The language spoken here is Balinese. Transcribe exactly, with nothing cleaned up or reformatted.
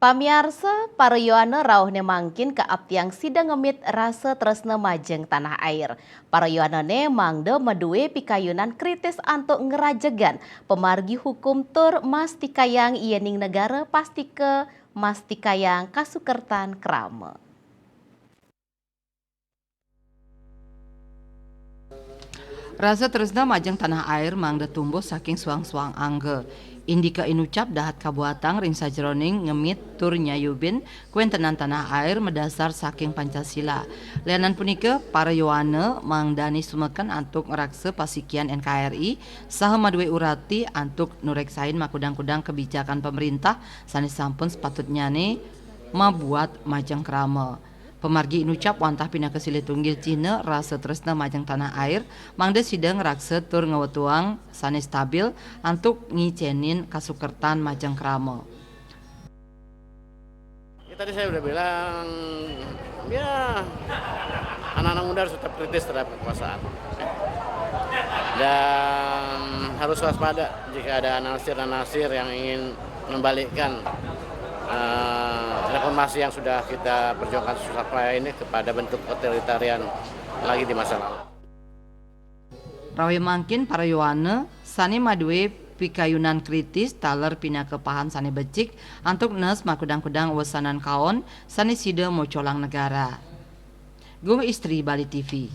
Pamiarsa, para yowana rauhné mangkin kaaptiang sida ngemit rasa tresna majeng tanah air. Para yowana né mangda madué pikayunan kritis antuk ngrajegan pamargi hukum tur mastikayang yéning negara pastika mastikayang kasukertan krama. Rasa tresna majeng tanah air mangda tumbuh saking suang-suang angga. Indika inucap dahat kabuatang ring sajeroning ngemit tur nyayubin kawéntenan tanah air madasar saking Pancasila. Lianan punika, para yowana mangdané sumeken antuk ngraksa pasikian N K R I saha madué urati antuk nureksain makudang-kudang kabijakan pamréntah sané sampun sapatutnyané mabuat majeng krama. Pamargi inucap wantah pinaka silih tunggil cihna rasa tresna majeng tanah air, mangda sida ngraksa tur ngwetuang sané stabil antuk ngicénin kasukertan majeng krama. Ya, tadi saya udah bilang, ya, anak-anak muda harus tetap kritis terhadap kekuasaan. Dan harus waspada jika ada anasir-anasir yang ingin membalikkan eh, reformasi yang sudah kita perjuangkan susah payah ini kepada bentuk otoritarian lagi di masa lalu. Rauh mangkin para yowana sané madué pikayunan kritis taler pinaka pahan sané becik antuk nes makudang-kudang wesanan kaon sané sida mocolang negara. Gung Istri, Bali T V.